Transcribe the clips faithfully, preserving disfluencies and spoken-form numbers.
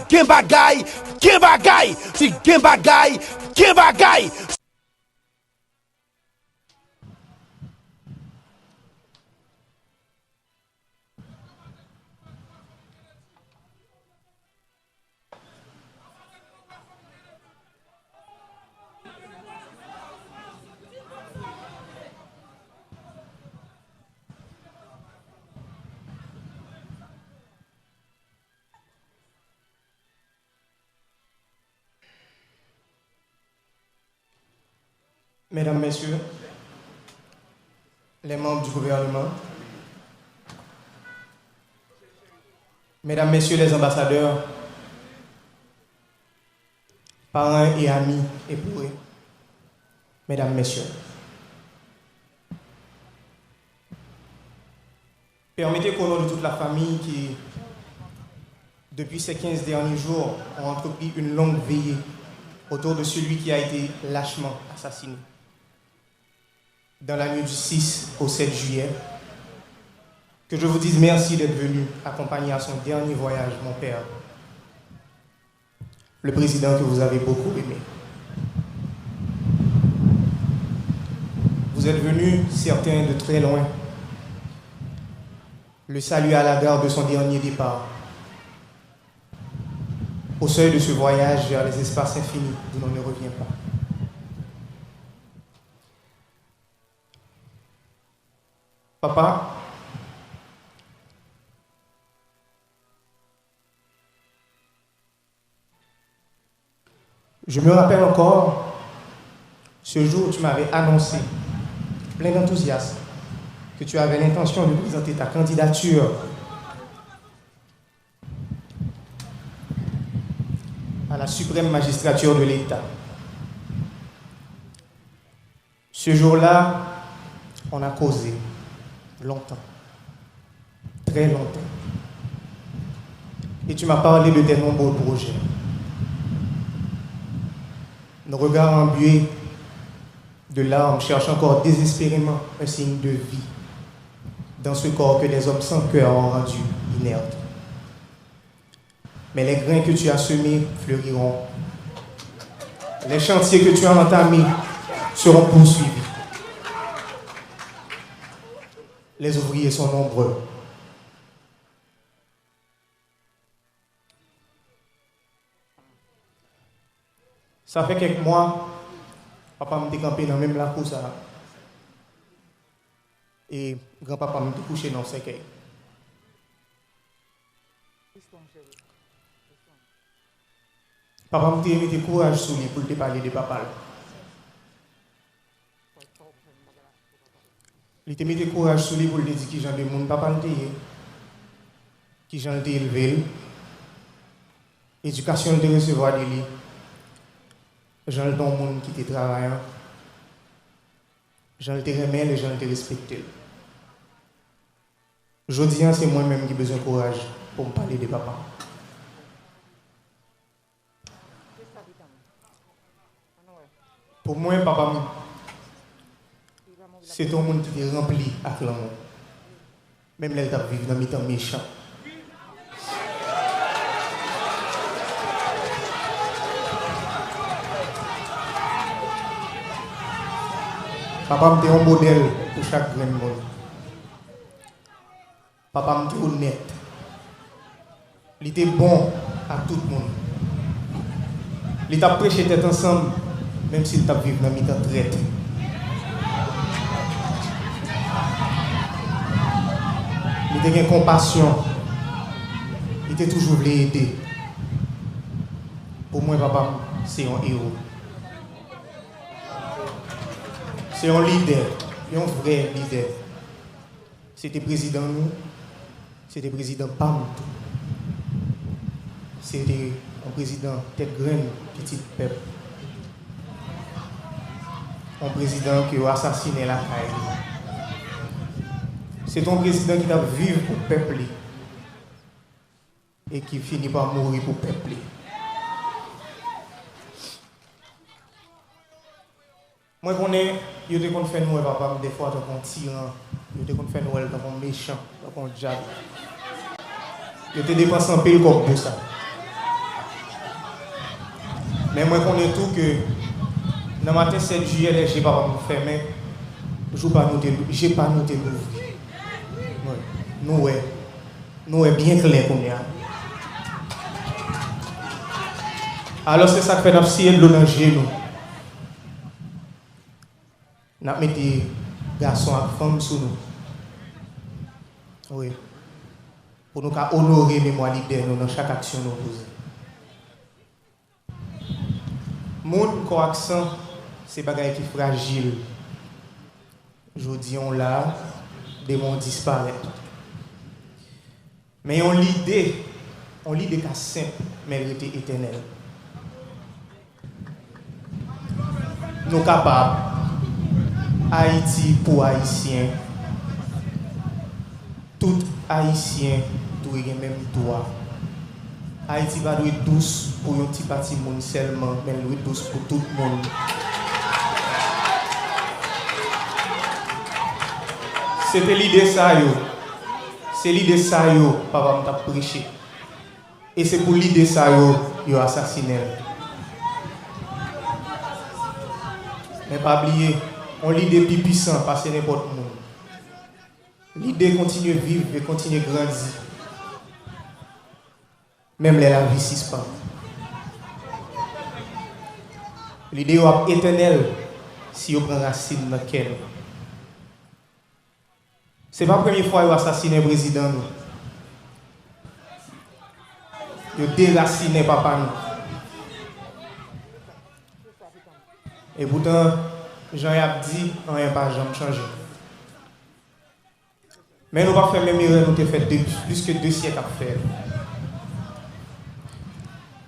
Gen bagay, gen bagay, si gen bagay, gen bagay. Mesdames, Messieurs, les membres du gouvernement, Mesdames, Messieurs les ambassadeurs, parents et amis éplorés, Mesdames, Messieurs, permettez qu'au nom de toute la famille qui, depuis ces quinze derniers jours, ont entrepris une longue veillée autour de celui qui a été lâchement assassiné dans la nuit du six au sept juillet, que je vous dise merci d'être venu accompagner à son dernier voyage mon père, le président que vous avez beaucoup aimé. Vous êtes venus, certains de très loin, le saluer à la gare de son dernier départ. Au seuil de ce voyage vers les espaces infinis d'où l'on ne revient pas. Papa, je me rappelle encore ce jour où tu m'avais annoncé, plein d'enthousiasme, que tu avais l'intention de présenter ta candidature à la suprême magistrature de l'État. Ce jour-là, on a causé longtemps, très longtemps. Et tu m'as parlé de tes nombreux projets. Nos regards embués de larmes cherchent encore désespérément un signe de vie dans ce corps que des hommes sans cœur ont rendu inerte. Mais les grains que tu as semés fleuriront. Les chantiers que tu as entamés seront poursuivis. Les ouvriers sont nombreux. Sa fè kèk mwa, papa m te kanpe nan menm lakou sa a. E granpapa m te kouche nan yon sèkèy. Papa m te mete kouraj sou li pou l te pale de papa l. Li te mete kouraj sou li pou l te di ki jan de moun papa l te ye, ki jan l te elve l, edikasyon l te resevwa de li, jan l te yon moun ki te travayan, jan l te renmen l e jan l te respekte l. Jodi a, se mwen menm ki bezwen kouraj pou m pale de papa m. Pou mwen, papa m se te yon moun ki te ranpli ak lanmou, menm lè l t ap viv nan mitan mechan. Papa m te yon modèl pou chak grenn moun. Papa m te onèt. Li te bon ak tout moun. Li t ap preche tèt ansanm, menm si l t ap viv nan mitan trèt. Li te gen konpasyon. Li te toujou vle ede. Pou mwen, papa m se yon ewo. Se yon lidè, yon vrè lidè. Se te prezidan nou, se te prezidan pa m tou. Se te yon prezidan tèt grenn, pitit pèp. Yon prezidan ke yo asasinen lakay li. Se te yon prezidan ki t ap viv pou pèp li e ki fini pa mouri pou pèp li. Mwen konnen yo te konn fè n wè papa m dèfwa tankou yon tiran. Yo te konn fè n wè l tankou yon mechan, tankou yon dyab. Yo te depanse anpil kòb pou sa. Men mwen konnen tou ke nan maten sèt jiyè, lè je papa m fèmen, jou pa nou te, je pa nou te louvri. Wi. Nou wè. Nou wè byen klè kounye a. Alò, se sa k fè n ap siye dlo nan je nou. N ap mete gason ak fanm sou nou. Wi. Pou nou ka onore memwa lidè nou nan chak aksyon nou poze. Moun, kò ak san, se bagay ki frajil. Jodi a w la, demen w disparèt. Men yon lide, yon lide ka senp, men l rete etènèl. Nou kapab. Ayiti pou Ayisyen. Tout Ayisyen dwe gen menm dwa. Ayiti pa dwe dous pou yon ti pati moun sèlman, men l dwe dous pou tout moun. Se te lide sa yo. Se lide sa yo papa m t ap preche. E se pou lide sa yo, yo asasinen l. Men pa bliye, yon lide pi pisan pase nenpòt moun. Lide kontinye viv e kontinye grandi, menm lè lavi sispann. Lide yo ap etènèl si yo pran rasin nan kè nou. Se pa premye fwa yo asasinen prezidan nou. Yo derasinen papa nou. Epoutan, jan y ap di, anyen pa janm chanje. Men nou p ap fè menm erè nou te fè depi plis ke de syèk ap fè.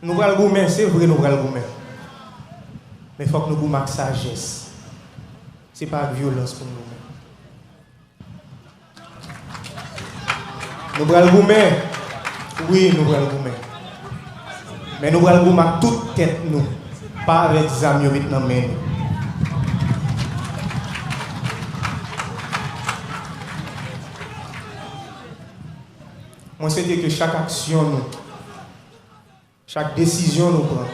Nou pral goumen, se vre nou pral goumen. Men fòk nou goumen ak sajès. Se pa ak vyolans pou n goumen. Nou pral goumen. Wi, nou pral goumen. Men nou pral goumen ak tout tèt nou, pa avèk zam yo met nan men nou. Mwen swete ke chak aksyon nou, chak desizyon nou pran,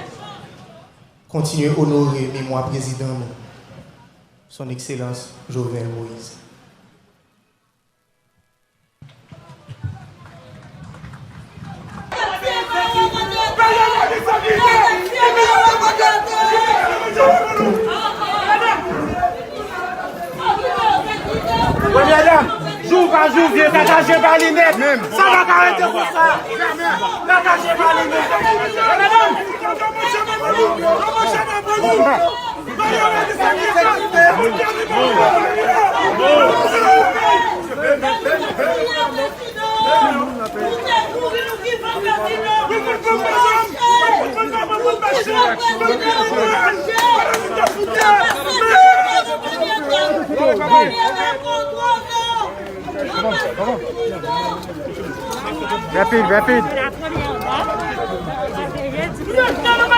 kontinye onore memwa prezidan nou, Son Ekselans Jovenel Moïse. Premyè dam, jou pa jou vye, Natacha pa li nèt. Sa pa ka rete konsa. Natacha pa li nèt. Premyè dam. Rapid, rapid. Get out of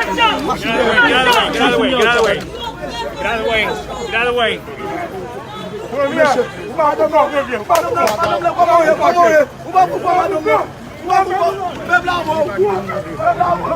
the way. Get out of the way. Get out of the way. Get out of the way. Premye, ou pa adopte premye. Ou pa adopte, ou pa adopte, kòman ou ye, kòman ou ye? Ou pa pou adopte. Ou pa pou pèp la mò. Pèp la mò.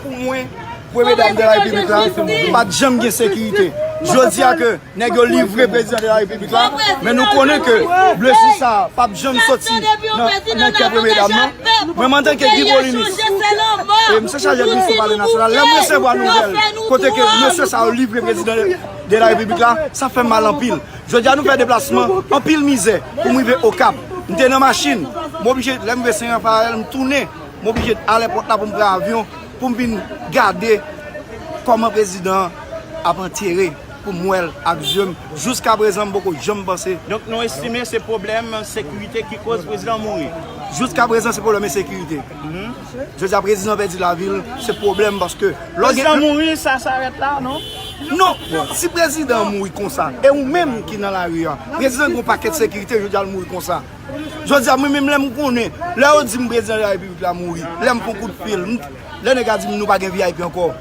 Pou mwen, premye dam de la repiblik la, pa t janm gen sekirite. Jodi a ke nèg yo livre prezidan de la repiblik la, men nou konnen ke blesi sa a p ap janm soti nan, nan kè premye dam nan. Mwen, antanke Guy Paul Eunice, e misye chaje administre palè nasyonal, lè m resevwa nouvèl kote ke mesye sa yo livre prezidan de, de la repiblik la, sa fè m mal anpil. Jodi a nou fè deplasman, anpil mizè pou m rive Okap. M te nan machin, m oblije, lè m rive Sen Rafaèl, m tounen, m oblije al èpòt la pou m pran avyon, pou m vin gade kòman prezidan an ap antere, pou m wè l ak zye m. Jiskaprezan, m poko janm panse. Donk, nou estime se pwoblèm sekirite ki koz prezidan mouri? Jiska prezan, se pwoblèm ensekirite. Jodi a, prezidan pèdi lavi l, se pwoblèm paske lè w gen... Prezidan mouri, sa s'arrête là, non? Non, si prezidan mouri konsa, e ou menm ki nan lari a, prezidan gen yon pakèt sekirite, jodi a l mouri konsa. Jodi a, mwen menm lè m konnen, lè yo di m prezidan de la repiblik la mouri, lè m fè yon kout fil, m- lè nèg la di m nou pa gen V I P ankò.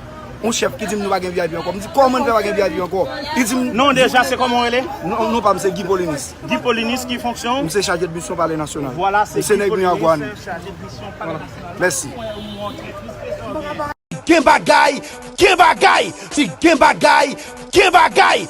Yon chèf ki di m nou pa gen V I P ankò. M di kòman n fè pa gen V I P ankò? Li di m... Non, deja, se kòman w rele? Non, non pa m se Guy Polinis. Guy Polinis, ki fonksyon? M se chaje de misyon Palè Nasyonal. Vwala, se M se Guy nèg Miyagwàn. Polinis, chaje de misyon Palè Nasyonal. Mèsi. Gen bagay, gen bagay, si gen bagay, gen bagay.